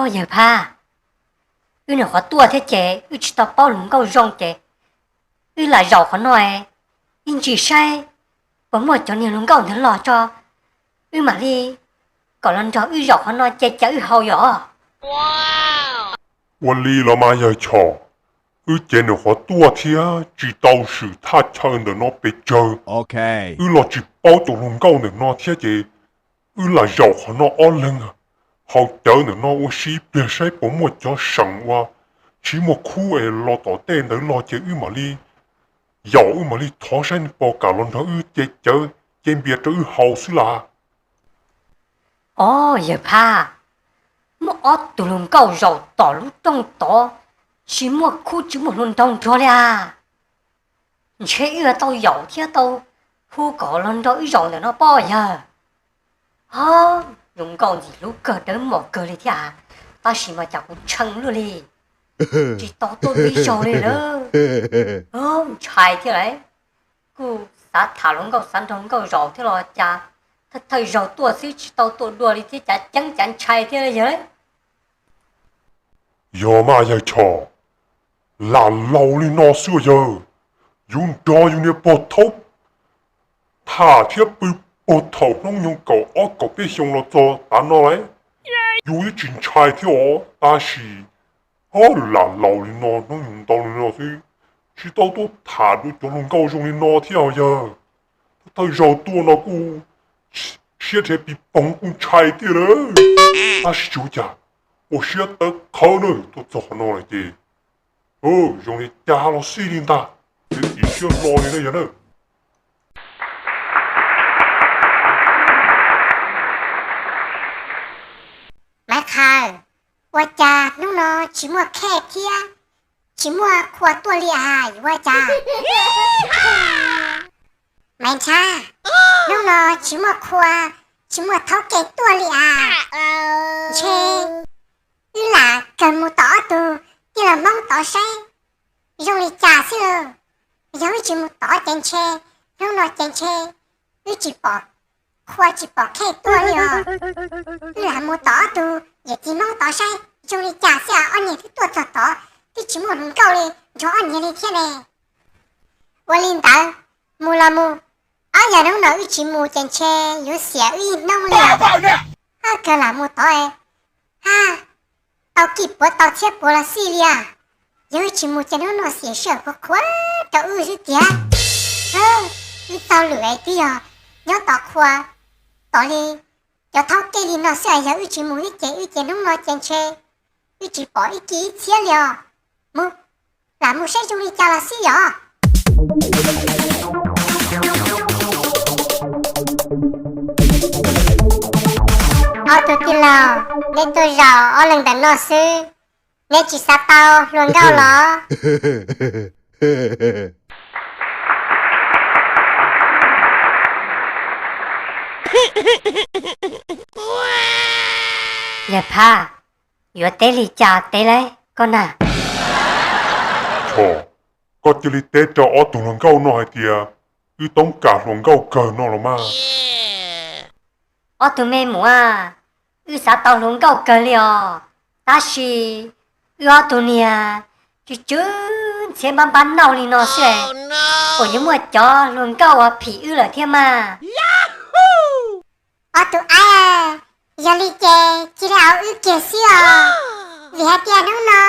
Yawg Phab, wb nyuam qhuav tuaj thiab ces wb tsis tau paub hluas nkauj zoo ces wb lam zaum qhov no es ib ntsis saib puas muaj cov niag hluas nkauj ntawd los tso, wb mam li kom los nrog wb zaum qhov no ces cas wb haus yom. Ua li los mas yawg Chom, wb ces nyuam qhuav tuaj thiab tsis tau swm thaj chaw ntawm no pes tsawg, wb los tsis paub cov hluas nkauj ntawm no thiab ces wb lam zaum qhov no ob leeg haus cawv ntawm no ua si pliag saib puas muaj cov seem uas tsis muaj khub es los tom tej ntawd los ces wb mam li yaum wb mam li thov saib nws puas kam los nrog wb ce cawv ce npias rau wb haus xwb las. Os yawg Phab, muaj ob tug hluas nkauj zaum tom lub rooj tod, tsis muaj khub tsis muaj hluas nraug nrog li as. Ntshe wb tau yaum thiab tau hu kom los nrog wb zaum ntawm no pob yawg. Hos, zoo nkauj ntxim hlub kawg dawb mos kawg li thiab, tab sis mas cas kuv tshee luaj li, tsis tau tuaj dua ib zaug li lawm. Ntshai thiab lauj, kuj xav tham hluas nkauj xav nrog nkauj zaum thiab los cas thawj thawj zaug tuaj xwb tsis tau tuaj dua li thiab cas ceeb cas ntshai thiab yawg. Yog mas yawg Chom, lam laus li no xwb yawg, yus nrog yus niag pog thaub tham thiab pw puag thaum hnub nyoog kaum ob kaum peb xyoo los txog tav no lawm, yus twb tsis ntshai thiab os, tab sis hos lam laus li no hnub nyoog ntau li no xwb, tsis tau tuaj tham dua cov hluas nkauj zoo li no thiab os yawg. Thawj zaug tuaj no kuj siab rhiav pis poog kuj ntshai tiag lawm, tab sis tsis ua cas, ua siab tawv qhawv na tuaj txog qhov no lawm ces zoo li cas los xij li ntag, tsis siab hlo li na yawg na. Maiv Qhaws, ua cas hnub no tsis muaj Khej thiab tsis muaj Qhua tuaj li as, yuav ua cas? Maiv Nrhab, hnub no tsis muaj Qhua tsis muaj Thaub Ke tuaj li as. Ntshe wb lam kawg mus tom ob tug tij laug Hmoob tod saib zoo li cas xwb lauj. Yog wb tsis mus tod ces ntshe hnub no ces ntshe wb tsis pom Qhua tsis pom Khej tuaj li os. Wb lam mus tom ob tug yawm txiv Hmoob tod saib zoo li cas xwb, ob niag twb tuaj txog tod twb tsis muaj hluas nkauj li nrog ob niag li thiab ne. Ua li ntawd, mus los mus, ob yawg hnub no wb tsis mus ces ntshe yuav xiam wb ib hnub li. Hab kawg lam mus tod, hab tau kij puav tau txhiab puav los xij li as. Yog wb tsis mus ces hnub no xiam sij hawm qhuav qhuav rau wb xwb tiag. Wb tau lwm es twb yog nyob tom Qhua, tom li cov Thaub Ke li no xwb, yog wb tsis mus wb ces wb ces hnub no ces ntshe wb tsis pom ib kij ib txhiab li os. Mus, lam mus saib zoo li cas los xij yom. Ob tug tij laug, neb tuaj zaum ob leeg ntawm no xwb, neb tsis xav tau hluas nkauj los? Yawg Phab, yuav teb li cas teb lauj koj na? Tso, koj cia li teb rau ob tug hluas nkauj no hais tias wb toob kam hluas nkauj kawg no los mas. Ob tug me muam, wb xav tau hluas nkauj kawg li os, tab sis wb ob tug niag tsw tsw ntxhiab npab npab nauj li no xwb, puas yuav muaj cov hluas nkauj uas phim wb lawm thiab mas? Ob tug aib, yog li ces cia li au wb kiag xwb os, vim hais tias hnub no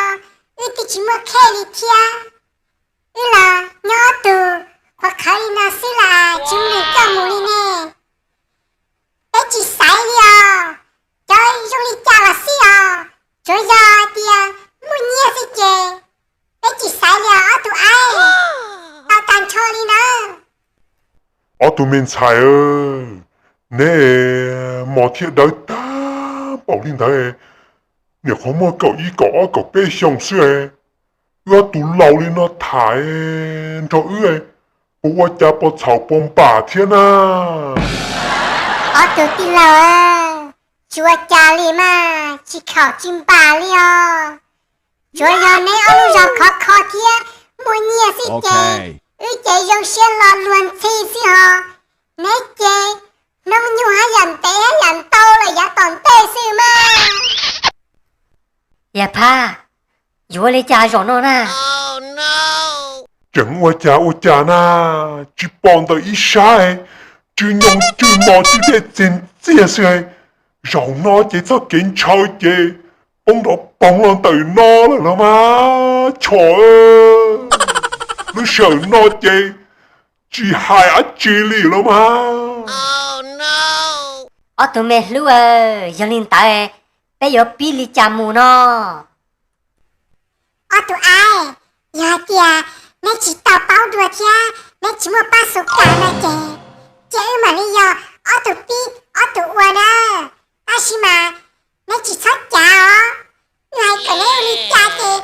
wb twb tsis muaj Khej li thiab. Wb los nyob ob tug qhuav qhawv li no xwb las tsis muaj neeg coj mus li ne. Peb tsis xaiv li os, cov zoo li cas los xij os, tsuav yog hais tias muaj nyiaj xwb ces peb tsis xaiv li os ob tug aib, tau tag nrho li na. Ob tug me ntxhais, neb mos thiab dawb tag npaum li ntawd, nyuam qhuav muaj kaum ib kaum ob kaum peb xyoo xwb, wb ob tug laus li no tham nrog wb, puas ua cas puas txhaum puas npam thiab na? Ob tug tij laug, tsis ua cas li mas, tsis khaum tsis npam li os. Tsuav yog neb ob lub zog khov kho thiab muaj nyiaj xwb ces wb ces zoo siab lo luag ntxhi xwb hos. Neb ces hnub nyoog haj yam ntev haj yam ntau lawm yav tom ntej xwb mas. Yawg Phaj, yuav ua li cas zaum no na? Tseem ua cas ua cas na, tsis pom ntawm ib sab, tsw nyoog tsw mos tsw dej txiag ntxiag xwb. Zaum no ces txoj kev ntshaw ces poob nrov poog los ntawm no lawm los mas. Chom, lub sij hawm no ces tsis hais dab tsi li los mas. Ob tug me hlub, yog li ntawd peb yuav pib li cas mus no? Ob tug aib, yog hais tias neb tsis tau paub dua thiab neb tsis muaj pab xu kav no ces, ces wb mam li yog ob tug pib ob tug ua na. Tab sis mas neb tsis txhob cav os. Wb hais kom neb ua li cas ces